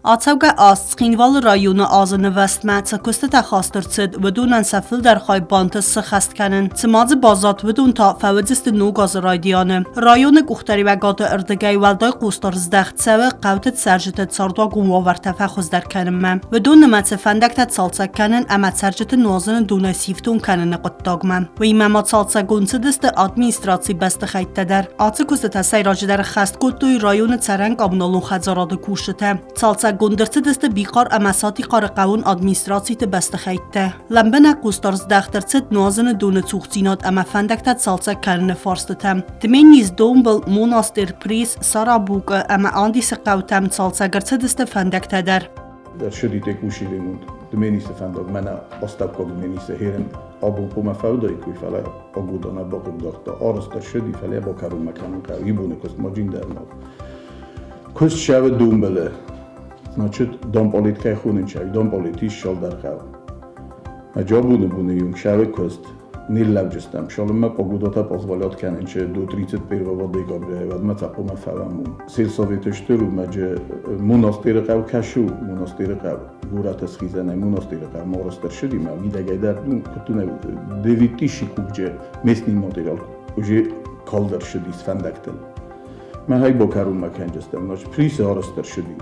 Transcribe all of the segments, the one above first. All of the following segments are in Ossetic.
Ацӕугӕ аз Цхинвалы районы азы нывӕзтмӕ цы куыстытӕ хаст ӕрцыд, уыдонӕн сӕ фылдӕр хай бантыст сыххӕст кӕнын. Цы ма дзы баззад, уыдон та фӕуыдзысты ног азы райдианы. Районы къухдариуӕгады ӕрдыгӕй уӕлдай хъусдард здӕхт цӕуы хъӕуты цӕрджыты цардуагон уавӕртӕ фӕхуыздӕр кӕнынмӕ. Уыдон нымӕцы фӕндӕгтӕ цалцӕг кӕнын ӕмӕ цӕрджыты нуазыны донӕй сифтонг кӕныны хъуыддагмӕ. Уыимӕ ма цалцӕггонд цыдысты администрацийы бӕстыхӕйттӕ дӕр. Ацы куыстытӕ сӕйраджыдӕр ӕххӕст кодтой районы цӕрӕн коммуналон хӕдзарады кусджытӕ. Цалцӕггонд ӕрцыдысты Бихъар ӕмӕ Сатихъары хъӕуон администрациты бӕстыхӕйттӕ. Лӕмбынӕг хъусдард здӕхт ӕрцыд нуазыны доны цухдзинад ӕмӕ фӕндӕгтӕ цалцӕг кӕныны фарстытӕм. Тменис, Донбыл, Монастыр, Прис, Сарабукъы ӕмӕ Андисы хъӕутӕм цалцӕг ӕрцыдысты фӕндӕгтӕ дӕр. Ӕрцыди текущий ремонт. Дменисы фӕндаг мӕнӕ астӕуккаг Дменисы херен абон хъуамӕ фӕуыдаиккой, фӕлӕ погода нӕ бахъыгдардта. Арӕзт ӕрцыди, фӕлӕ йӕ бакӕронмӕ кӕнын хъӕуы. Ибоны куыст ма джиндӕр нал. Куыст цӕуы донбылы. Значит, Донполит кӕй хонын чай, Донполит ис цалдӕр хъӕуы. Абоны боны иу цӕуы куыст. Ниллӕуджыстӕм, цалынмӕ погодатӕ позволят кӕнын до 31 декабря, уӕдмӕ цӕ хъуамӕ фӕуӕм уым. Сельсоветы стыр у, мӕджы монастыры хъӕу кӕсы у, монастыры хъӕу. Горӕты схизӕнӕй монастыры хъӕу морос дӕр ссыди, мӕ мидӕгӕй дӕр, ну, куыд 9000 кубджы местный материал уже калд ӕрцыдис фӕндӕгтыл. Мӕ бакӕронмӕ кӕнджыстӕм, значит, Присы арӕзт ӕрцыди,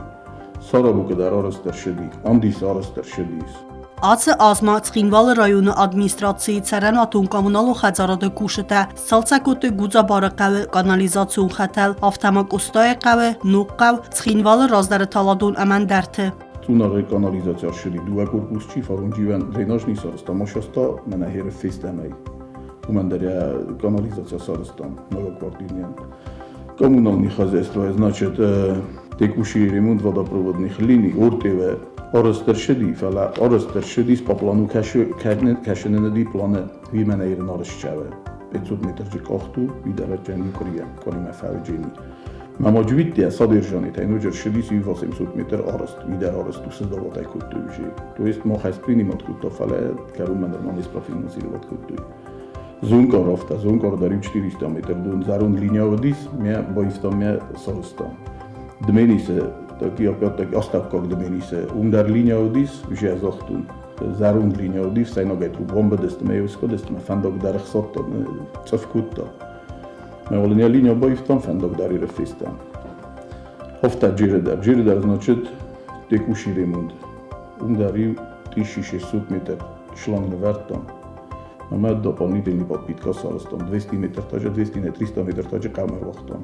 Сарабукы дӕр арӕзт ӕрцыди, Андисы арӕзт ӕрцыдис. Ацы аз ма Цхинвалы районы администрацийы цӕрӕнуатон-коммуналон хӕдзарады кусджытӕ сцалцӕг кодтой Гудзабары хъӕуы канализацион хӕтӕл, афтӕ ма Къостайы хъӕуы, Ногхъӕу, Цхинвалы раздӕры таладон ӕмӕ ӕндӕрты. Цъунары канализаци ӕрцыди дыууӕ корпусчи, фарондживӕн дренажный сарӕзта, ма саста мӕнӕ херы фестӕмӕй. Уымӕн дӕр йӕ канализаци сарӕзтам многоквартирныйӕн. Коммунальный хозяйство, значит, текущий ремонт водопроводных линий, ортъеве арӕзт ӕрцыди, фӕлӕ арӕзт ӕрцыдис по плану кӕсыныди планы вимӕнӕ ирын арӕзтчӕвы. 500 метрджы къахт у, видӕрӕджӕн къуырийӕ, къуыримӕ фӕуджени. Мамаджвиттия содержание ноджы ӕрцыдис 800 метр арӕзт, видӕр арӕзт у создавать кодтой уже. То есть мах принимать кодта, фӕлӕ кӕронмӕ нырма не спрофинансировать кодтой. Зонкъар афтӕ, Зонкъар дӕр иу 400 метр дон зӕронд линия уыдис, мӕ баивтам мӕ сарӕзтам. Дменисы, таки опять-таки астӕуккаг Дменисы, уым дӕр линия уыдис, уже загътон. Зӕронд линия уыдис, цӕйнагӕй труб бомбыдысты, мӕ ускодысты, мӕ фӕндаг дӕр ӕхсадта, цъыф кодта. Мӕ линия линия баивтам, фӕндаг дӕр ирӕффестам. Афтӕ Джеры дӕр. Джеры дӕр, значит, текущий ремонт. Уым дӕр иу 1600 метр шланг нывӕрдтам. Ӕмӕ дополнительный подпитка сарӕзтам. 200 метр таджы, 200 не 300 метр таджы хъӕмӕ ӕруагътам.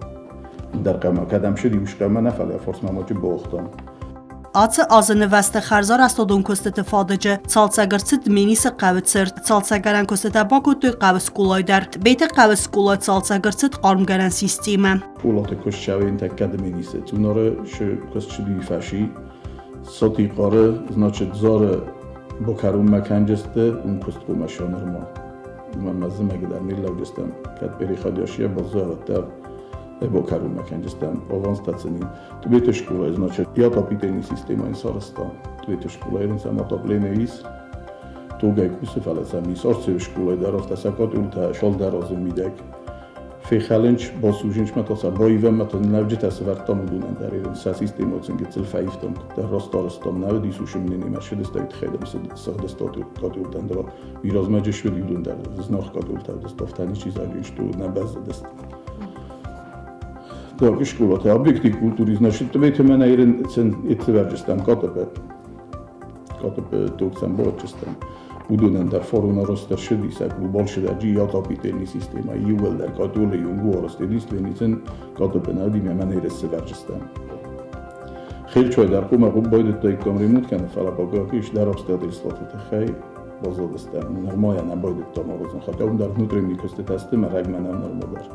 Ӕндӕр хъӕмӕ, кӕдӕм ссыди, уый хъӕмӕ нӕ, фӕлӕ форсмамаджы бауагътам. Ацы азы нывӕзты хӕрзарӕзтадон куыстыты фадыджы цалцӕг ӕрцыд Дменисы хъӕуы цырт. Цалцӕггӕнӕн куыстытӕ бакодтой хъӕуы скъолайы дӕр. Тъбеты хъӕуы скъолайы цалцӕг ӕрцыд хъармгӕнӕн системӕ. Скъолаты куыст цӕуы тӕккӕ Дменисы. Цъунары куыст цыди фӕси. Сатихъары, значит, Зары бакӕронмӕ кӕнджысты, уым куыстхъомӕ нырма. Уымӕн ма зымӕг дӕр ниллӕуджыстӕм, кӕд переходящие баззайӕд бакӕронмӕ кӕнджыстӕм аванстӕ цынин. Тъбеты скъолайы, значит, я отопительный системӕйы сарӕзта. Тъбеты скъолайы сӕм отопление ис, тогӕй кусы, фӕлӕ сӕм ис Арцеуы скъолайы дӕр, афтӕ сӕ къатъултӕ цалдӕр азы мидӕг фехӕлынч, басузынчмӕ та сӕ баивӕнмӕ та нӕвджытӕ сӕвӕрдтам уыдонӕн дӕр ирын сӕ системӕ сын гыццыл фӕивтам, куыддӕр раст арӕзтам, нӕ уыдис уыцы мненемӕ ссыдыстӕй тыххӕй дӕм сыгъдыстат къатъултӕн дӕр уый суыди уыдон дӕр зынаргъ къатъултӕ уыдысты, афтӕ ничи заджын сты, нӕ бӕззыдысты. Так, школаты объекты культуры, значит, тыбеты мӕнӕ ирын ецевӕрджыстӕм КТП. КТП токцам баджыстӕм. Уыдонӕн дӕр фарон арӕзт ӕрцыди сӕ клуб алчидӕр система иууылдӕр католы юнгу арӕзт единственный КТП нӕ мӕнӕ ирӕссевӕрджыстӕм. Хелчой дӕр хъуамӕ байдыдтаиккам ремонт кӕнын, фӕлӕ пока ис дӕр обстоятельствоты тыххӕй баззадыстӕм. Нырма йӕ нӕ байдыдтам аразын, хотя уым дӕр внутренний куыстытӕ сты, мӕ рӕгмӕ нӕм нырма дӕр.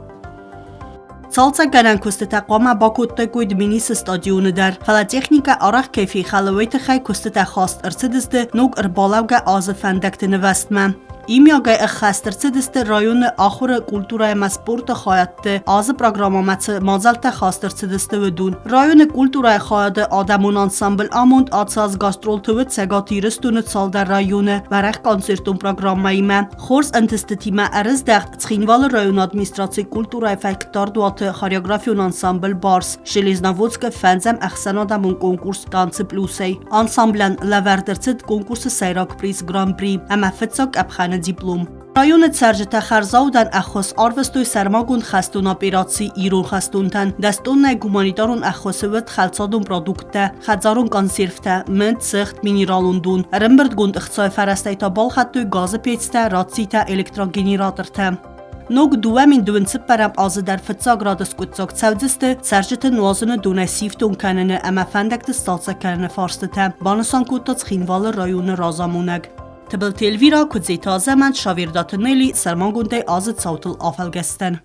Цалцӕггӕнӕн куыстытӕ хъуамӕ бакодтаиккой Тбилисы стадионы дӕр, фӕлӕ техникӕ арӕх кӕй фехӕлы, уый тыххӕй куыстытӕ хаст ӕрцыдысты ног ӕрбалӕугӕ азы фӕндӕгты нывӕзтмӕ. Иумиагӕй ӕххӕст ӕрцыдысты районы ахуыры, культурӕ ӕмӕ спорты хайадты азы программӕмӕ цы мадзӕлттӕ хаст ӕрцыдысты, уыдон. Районы культурӕйы хайады адӕмон ансамбль Амонд ацы аз гастролты уыд Цӕгат Ирыстоны цалдӕр районы уӕрӕх концертон программӕимӕ. Хорз ӕнтыстытимӕ ӕрыздӕхт Цхинвалы районы администрацийы культурӕйы фӕткдардуаты хореографион ансамбль «Барс» Железноводскы фӕндзӕм ӕхсӕнадӕмон конкурс «Танцы плюс-ӕй». Ансамблӕн лӕвӕрд ӕрцыд конкурсы сӕйраг приз Гран-при ӕмӕ фыццаг къӕпхӕны диплом. Районы цӕрджытӕ хӕрзаудӕн ӕххуыс арвыстой сӕрмагонд хӕстон операци ирон хӕстонтӕн. Дӕстоннӕй гуманитарон ӕххуысы уыд хӕлцадон продукттӕ, хӕдзарон консервтӕ, мыд, цыхт, минералон дон. Ӕрӕмбырдгонд ӕхцайы фӕрӕзтӕй та балхӕдтой газы пецтӕ, рацитӕ, электрогенератортӕ. Ног 2024 азы дӕр фыццаг рады скъуыддзаг цӕудзысты цӕрджыты нуазыны донӕй сифтонг кӕныны ӕмӕ фӕндӕгты сцалцӕг кӕныны фарстытӕ, банысан кодта Цхинвалы районы разамонӕг. Тыбылты Эльвира, Куыдзеты Азӕмӕт, Шавердаты Нелли сӕрмагондӕй азы цаутыл афӕлгӕстӕн.